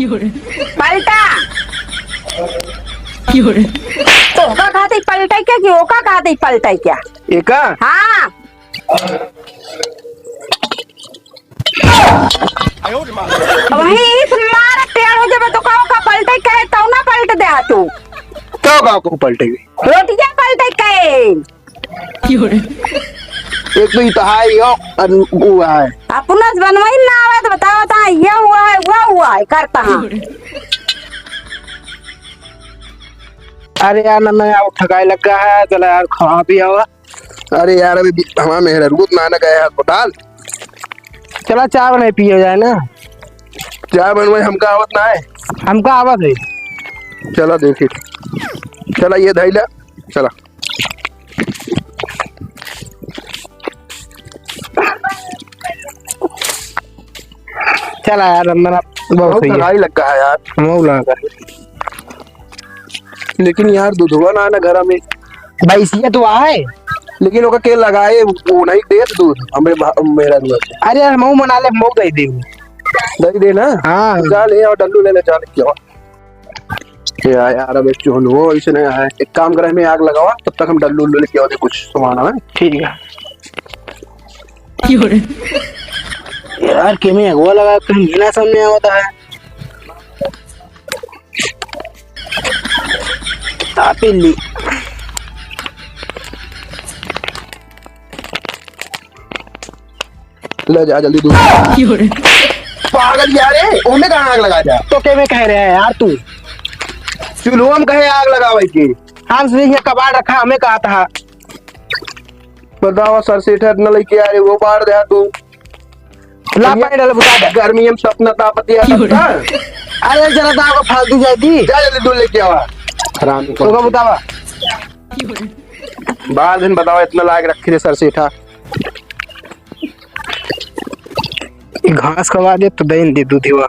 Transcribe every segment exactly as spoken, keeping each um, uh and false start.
पलटा। तोहका कहत ही पलटै क्या कि ओका कहत ही पलटै क्या? एका? हाँ। वही इस मार टेढ़ हो जाबे तो का ओका पलटै कहे, तौ ना पलट दे तू। का का को पलटै? रोटिया पलटै कहे। एक तो इतहा ही हो, अन-, हुआ है। अपना से बनवाई ना आवे तो बताओ, ता ये हुआ है, वो हुआ है, करता हाँ। अरे यार, ना, ना यार, थकाई लग गया है, चला यार, खा भी आवा। अरे यार, अभी भी हमारा मेहररुआ तो नाना गया है अस्पताल। चला, चाय बनाई पिए जाए ना। चाय बनवाई हमका आवत ना है। हमका आवत है। चला देखी। चला, ये धैला। चला। चला यार, अंदर बहुत बहुत सही है। थकाई लग गया है यार। हमहू लगा। लेकिन यार, दूधवा ना, ना घरा में। भैंसिया तो है। लेकिन ओका के लगाए, वो नहीं देत दूध, हमरे भा-, मेहररुआ से। अरे यार, हमहू मना ले, हमहू दे दे। दे दे ना? हाँ। जा ले और डल्लू ले ले, जा ले, क्या? या यार, अब एक चोहन वो ऐसे नहीं है। एक काम करे, मैं आग लगावा, तब तक हम डल्लू उल्लू लेके आवते कुछ सामान है। ठीक है। यार, के में अगवा लगा, कहीं बिना सामने आवता है। तापी ली। ले जा जल्दी दूध। क्यों रे? पागल यार, ए, ओमे कहाँ आग लगा जा? तो के में कह रहे हैं यार तू? चूल्हो में कहे आग लगावे की? हम सोचे ये कबाड़ रखा, हमें कहा था। बतावा सर सेठ, इतना लेके आ रहे, वो बार दे तू। ला ये पानी डाल, बुता दे। गर्मी में सपना तापतिया क्यों रे? करता। अरे जरा दा को फालतू जाती। जा जल्दी दूध लेके आवा। हराम को। तो का बतावा? बार दिन बतावा, इतना लाग रखी रे सर सेठा। ई घास खवा दे तो देन दे दूध हुआ।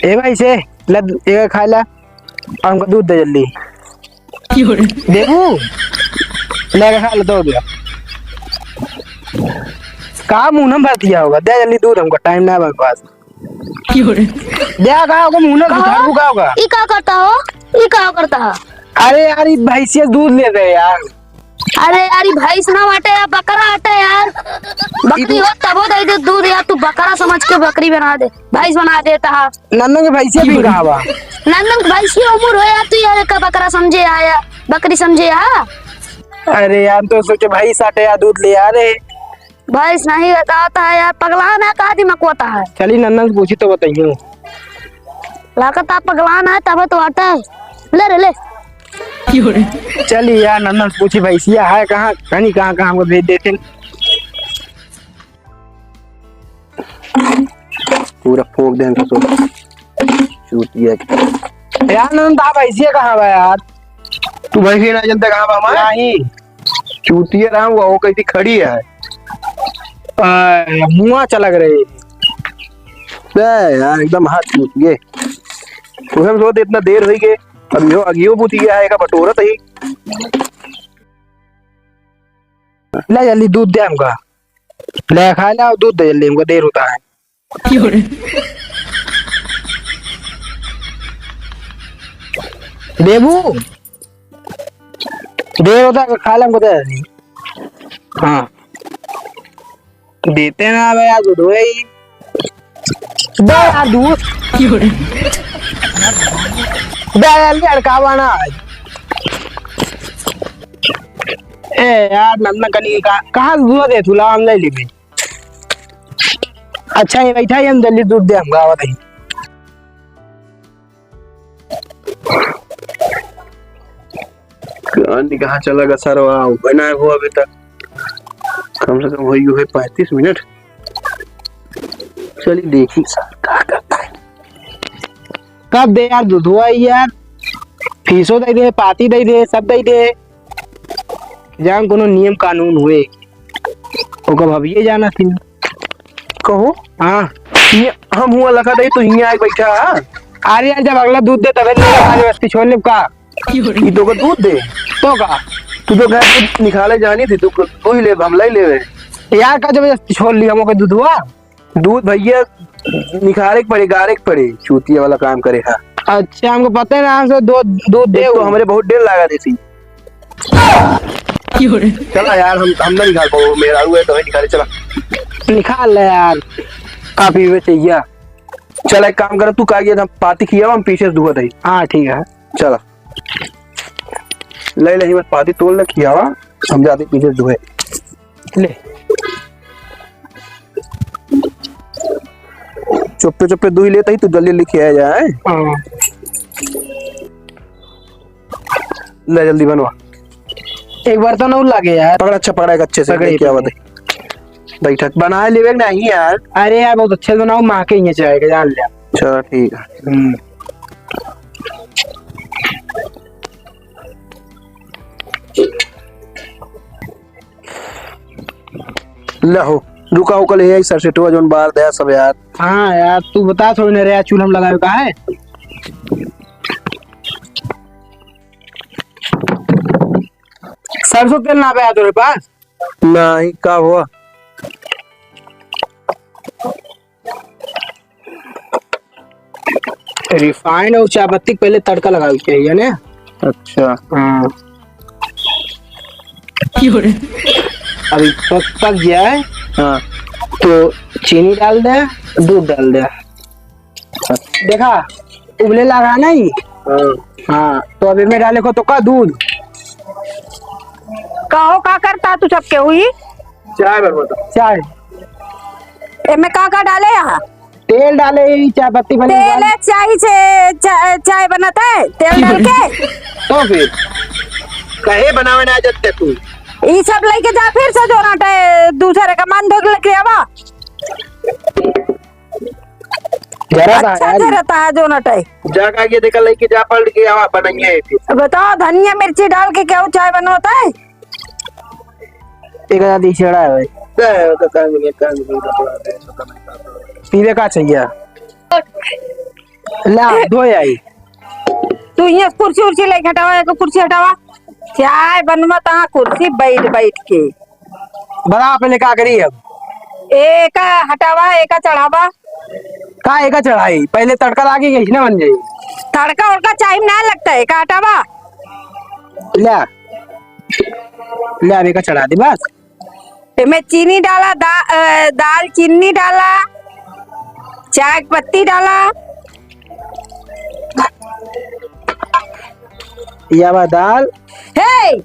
ए भाई से, ले, ए खा ला, और हमको दूध दे जल्दी। देबू? ले के खा ले, दो दिया। का मुंह में भर दिया होगा, दे जल्दी दूध हमको, टाइम ना है हमारे पास। दे का होगा, मुंह में कहो, भर का होगा? ई का करता हो? ई का करता है? अरे यार, ई भैंसिया दूध ले रहे यार। अरे यार, ई भैंस ना बाटे यार, बकरा बाटे यार। बकरी हो तबो दे दे दूध यार, तू बकरा समझ के बकरी बना दे, भैंस बना देता है। नंदन के भैंसिया भी कहाँ बा? नंदन के भैंसिया उम्र हो यार, तू यार का बकरा समझे आया, बकरी समझे आ? अरे यार, तो सोचे भैंस आटे यार, दूध ले आ रे। भैंस नहीं बताता है यार, पगला ना का दिमाग होता है। चली नंदन से पूछी तो बताइयो। लागत आप पगला ना है तब तो आटा है। ले रे ले। चली यार नंदन से पूछी भैंसिया है कहाँ, कहीं कहाँ कहाँ हमको भेज देते। पूरा फूंक दें तो चूतिया के। यार नंदन, भैंसिया कहाँ बा यार? तू भैंसिया ना जनता कहाँ बा हमार? नहीं। चूतिया राम हुआ, वो कैसी खड़ी है। आ, मुआ चलक रही। बे यार, एकदम हाथ चूतिए। उसे हम सोचते इतना देर होई गए, अब यो अगियो बुतिया है, का बटोरत ही। ले जल्दी दूध दे हमका। ले खा ले, दूध दे जल्दी, हमको देर होता है। देबू? देर होता है, खा ले, हमको दे जल्दी। हाँ। देते ना बे यार, दूध वही। दे यार दूध। दे यार, लड़का बना। ए यार, नन्ना कनी का, कहाँ दूध दे तू, ला, हम ले ली। अच्छा, ये बैठा ही, हम जल्दी दूध दे, हम गावा दही। कहाँ निकहा चला गा सरवा, उबे ना हो अभी तक। कम से कम होई, होई पैंतीस मिनट। चली देखी सर का करता है। कब दे यार दूधवा यार, फीसो दे दे, पाती दे दे, सब दे दे। जान कोनो नियम कानून हुए, ओकर भविये जाना थी। कहो? हाँ। ये हम हुआ लखा दे, तू हियाँ आके बैठा है? अरे यार, जब अगला दूध दे, तबे ले, आज बस्ती छोड़ ले का? ई तो का दूध दे? तो का? तू तो घर दूध निकाले जानी थी, तू, तू ही ले, हम ले लेवे। यार, का जब छोड़ लिया हमको दूधवा? दूध भैया, निखारे के पड़ी, गारे के पड़ी, चूतिया वाला काम करे है। अच्छा, हमको पता है ना, हमसे दो, दूध दे एक तो वो। हमरे बहुत देर लगा देती। चला यार, हम, हम ना निकाल पाओ, मेरा हुआ है तो है निकाले, चला। निकाल ले यार, का पीवे चाहिए? चल, एक काम कर, तू का गया था, पाती खियावा, हम पीछे से दुआ दही। हाँ, ठीक है। चला, ले ले, बस पाती तोड़ ले, खियावा, हम जाते पीछे से दुए। ले। चुप्पे चुप्पे दुई लेता ही, तू जल्दी जल्दी खिया जाए। हाँ। ले जल्दी बनवा। एक बर्तन और लागे यार। पकड़, अच्छा पकड़ा, एक अच्छे से पकड़, क्या पकड़। बात है। बैठक बनाए लेवे के नहीं यार। अरे यार, बहुत अच्छे से बनाओ, माँ के यहाँ जाएगा, जान ले। चलो ठीक है। हम्म। ले हो, रुका हो, कल यही सरसेटवा जोन बार दया सब यार। हाँ यार, तू बता थोड़ी ना रे, चूल्हा में लगावे का है? सरसों तेल ना आवे तोरे पास? नहीं, का हुआ? रिफाइंड और चाय पत्ती के पहले तड़का लगावे के चाहिए ना? अच्छा। हाँ। अभी पक, पक जाए, हाँ। तो चीनी डाल दे, दूध डाल दे। देखा, उबले लगा नहीं? हाँ। हाँ, तो अभी मैं डाले को तो का दूध। कहो, का करता तू सबके हुई? चाय बनवाता। चाय। एमे का का डाले यहाँ? तेल डाले ही, चाय पत्ती बने तेल डाल। चाय से चा-, चाय बनत है, तेल डाल के। तो फिर कहे बनावे ना जब तू। ई सब लेके जा फिर से जो रटे, दूसरे का मन धोके लेके आवा। जरा सा अच्छा यार। से रहता है जो नटाई। जा का आगे देखा, लेके जा, पलट के आवा, बनाइए फिर। बताओ, धनिया मिर्ची डाल के क्या वो चाय बनवाता है? एक आधी छेड़ा है भाई। नहीं, वो तो काम नहीं, काम नहीं, पीवे का चाहिए? ला, धो आई। तू यहाँ कुर्सी उर्सी लेके हटावा, एक कुर्सी हटावा। चाय बनवाता कुर्सी बैठ बैठ के। बड़ा पहले का करी अब? एका हटावा, एका चढ़ावा। का एका चढ़ाई? पहले तड़का लागे, कैसे ना बन जाई? तड़का उड़का चाय में ना लगता है, एका हटावा। ले, ले, अब एका चढ़ा दे बस। एमे चीनी डाला, दा-, अ, दाल चीनी डाला, चाय के पत्ती डाला। या बा दाल। हे!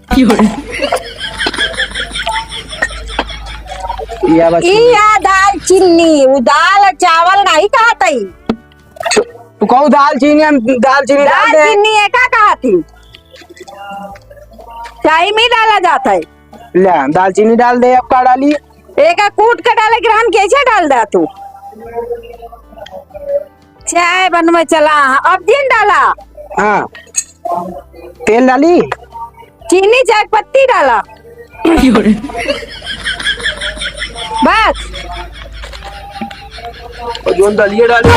या बा ई चीनी। या दाल चीनी, उ दाल चावल नहीं कहत हई। तू कहू दाल चीनी, हम दाल चीनी डाल दाल दे। चीनी एका कहत ही? चाय में डाला जात है। ले, दाल चीनी डाल दे, अब का डाली? एका कूट के डाले, ग्राम कैसे डाल दे तू? चाय बनवे चला, अब जिन डाला। हाँ, तेल डाली, चीनी, चाय पत्ती डाला। बस। और जोन दलिया डाली।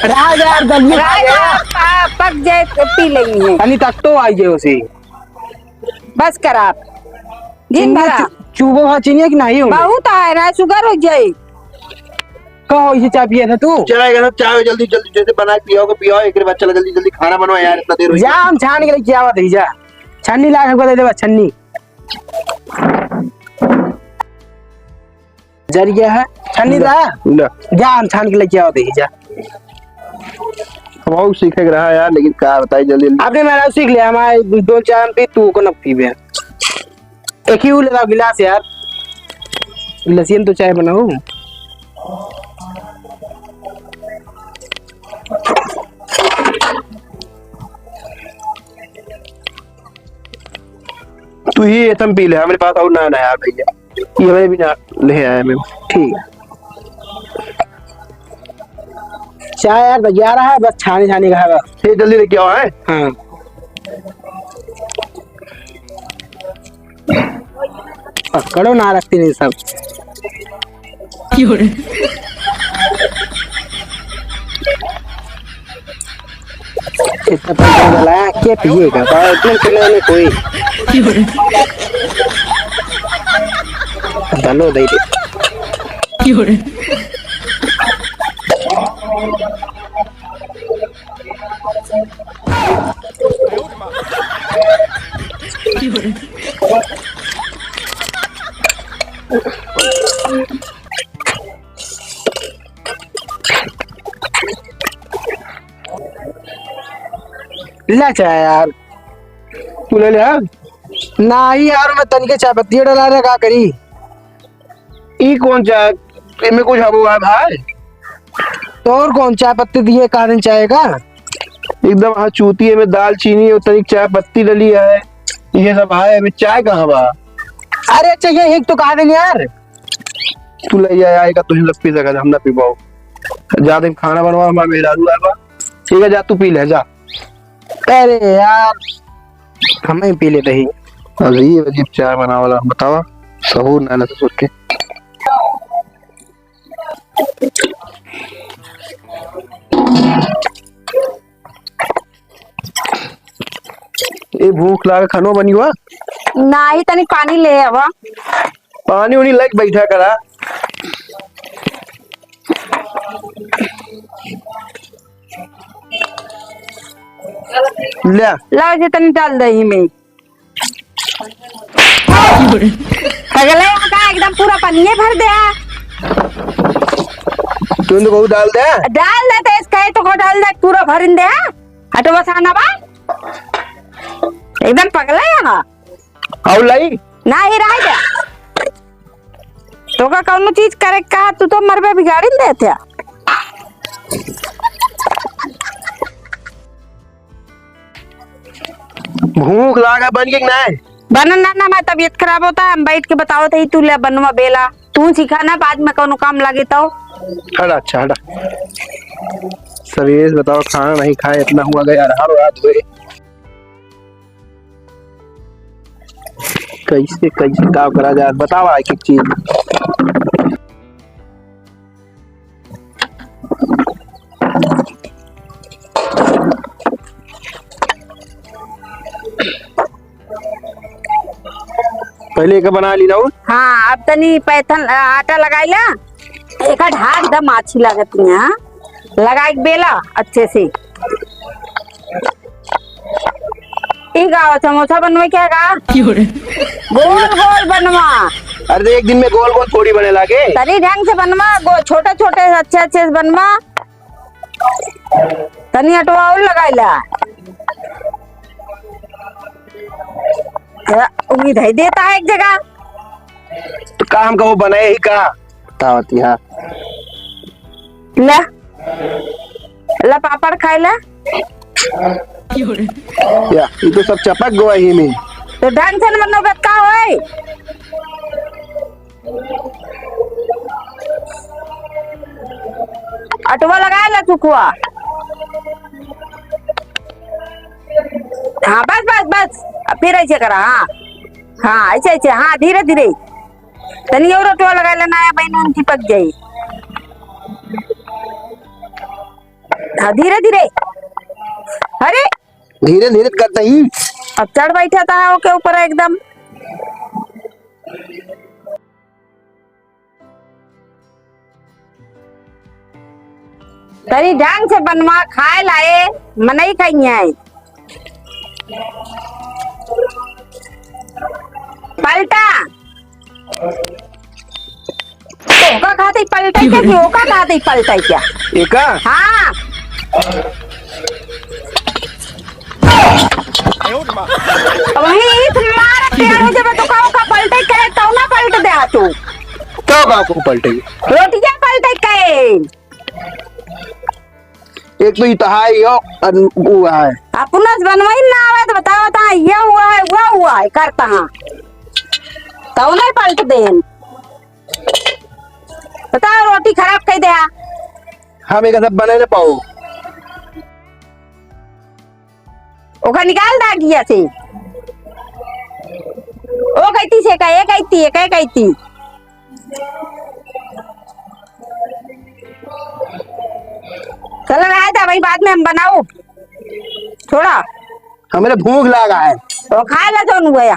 राज यार, दलिया राज यार, पा-, पक जाए तो पी लेंगे। तनी तक तो आई जाए उसी। बस करा। जिन चीनी भरा। चु-, चुबो हा चीनी कि नहीं हो? बहुत आए ना, शुगर हो जाए। का हो, इसे चाय पिया था तू? चाय का, चाय जल्दी, जल्दी, जैसे बना के पियाओगे, पियाओ, एक बार चला, जल्दी, जल्दी खाना बनवा यार, इतना देर हो जा, गया। हम छान के लेके आवा थे, जा। छन्नी ला के दे दे, बस छन्नी। जर गया है, छान नहीं ला, रहा? ला। जा, हम छान के लेके आओ, देखी जा। हम और सीखे के रहा यार, लेकिन का बताई, जल्दी, जल्दी। आपने मेरा सीख लिया, हमारे दो चार पी, तू को न पीबे। एक ही उ लगा गिलास यार, लसियन तो चाय बनाओ। तू ही एथम पी ले, हमरे पास और ना, ना यार भैया, ये हमें भी ना ले आया मैं। ठीक है। चाय यार बजा रहा है, बस छानी छानी का है बस। ये जल्दी लेके आओ, हैं? हाँ। पकड़ो ना रखती नहीं सब। इतना पैसा वाला है, क्या पिएगा? बाबा, इतने किलो में कोई। लो, दे दे। ले चाय यार। तू ले ले, हाँ? नाही यार, मैं तनिके चाय पत्ती डला रहा, का करी? ई कौन चाय? एमे कुछ हबो है भाई? तो और कौन चाय पत्ती दिए, का दिन चाय का? एकदम हाँ चूती, एमे दालचीनी और तनिक चाय पत्ती डली है, ये सब है। एमे चाय कहाँ बा? अरे अच्छा, ये एक तो कहा देंगे यार। तू ले जा यार, एका तुझे लग पी सका, हम ना पी पाओ। जा दे खाना बनवा, हमारा मेहरारू आवा। ठीक है, जा तू पी ले, जा। अरे यार, हम ही पी लेते ही। अजीब अजीब चाय बनावला, बतावा, सहूर ना ना ससुर के। ए, भूख लागे, खानो बनी हुआ? नाही, तनी पानी ले आवा। पानी उनी लेके बैठा करा। ले। लाओ, जे तनी डाल दे ही में। पगले का एकदम पूरा पनिये भर दे। तू तो बहुत डाल दे। डाल दे, तो इसका ही तो को डाल दे, पूरा भरिन दे। हटो बस, आना बा। एकदम पगला है यहाँ। और लाई? नाही, रह जा। तोका कौनो चीज करे का, तू तो मरबे बिगाड़िन देते। भूख लागा बन के नाही? बनन ना, ना, हमार तबीयत खराब होता है, हम बैठ के बतावत ही, तू ले बनवा बेला। तू सिखा ना, बाद में कौनो काम लागे तो। हटा, अच्छा, हटा। सवेरे से बताओ, खाना नहीं खाए, इतना हुआ गया, हर रात हुए। कैसे, कैसे का करा जाए, बतावा एक एक चीज। पहले एक बना ली ना वो। हाँ, अब तनी पैथन, आ, आटा लगाई ला, एक ढाक द, माछी लागत है, हाँ? लगाई के बेला अच्छे से। ई का समोसा बनवे क्या का? क्यों रे? गोल गोल बनवा। अरे, एक दिन में गोल गोल थोड़ी बने लागे। तनी ढंग से बनवा, गो-, छोटे छोटे अच्छे अच्छे से बनवा। तनी अटवा और लगाइला। अ, उम्मीद है देता है एक जगह। तो काम का वो बनाए ही का? बतावत ही, हाँ। ले, ले पापड़ खाए ले। या, ये तो सब चपक गवा ही में। तो ढंग से न बनोगे का होई? अटवा लगा ले चुकुआ। हाँ, बस, बस, बस। अब फिर ऐसे करा, हाँ। हाँ, ऐसे, ऐसे, हाँ, धीरे, धीरे। तनी और अटवा लगा लेना है, बहन, चिपक जाई। हाँ, धीरे, धीरे। अरे। धीरे, धीरे करता ही। अब चढ़ बैठा था ओके ऊपर एकदम। तनी ढंग से बनवा, खाए लाए, मनई खाइए। पलटा। तो ओका खाते ही पलटा क्या, कि ओका खाते ही पलटा क्या? एका? हाँ। वही इस मार तैयार हो जावे तो का ओका पलटे कहे, तो ना पलट दे आ तू। तो का को पलटे? रोटियां पलटे कहे। एक तो इतहा ही हो, और वो है। अपना से बनवाई ना आवे तो बताओ, ता ये हुआ है, वो हुआ है, करता हाँ। तो नहीं पलट देन। बताओ, रोटी खराब कर दे। हम एक सब बने ना पाओ। ओका निकाल दा गिया से। ओ कहती से का, एक कहती, एक कहती। चला रहा था भाई, बाद में हम बनाओ। थोड़ा। हमरे भूख लागा है। तो खा ले जौन हुआ है।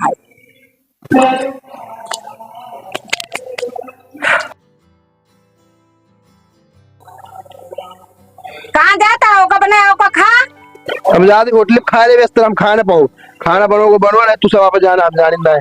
कहाँ जाता है? ओका बनाए, ओका खा। हम जाते होटल में खा लेबे, इस तरह हम खा ना पाओ। खाना बनो को बनो ना, तू सब वापस जाना, हम जाने ना है।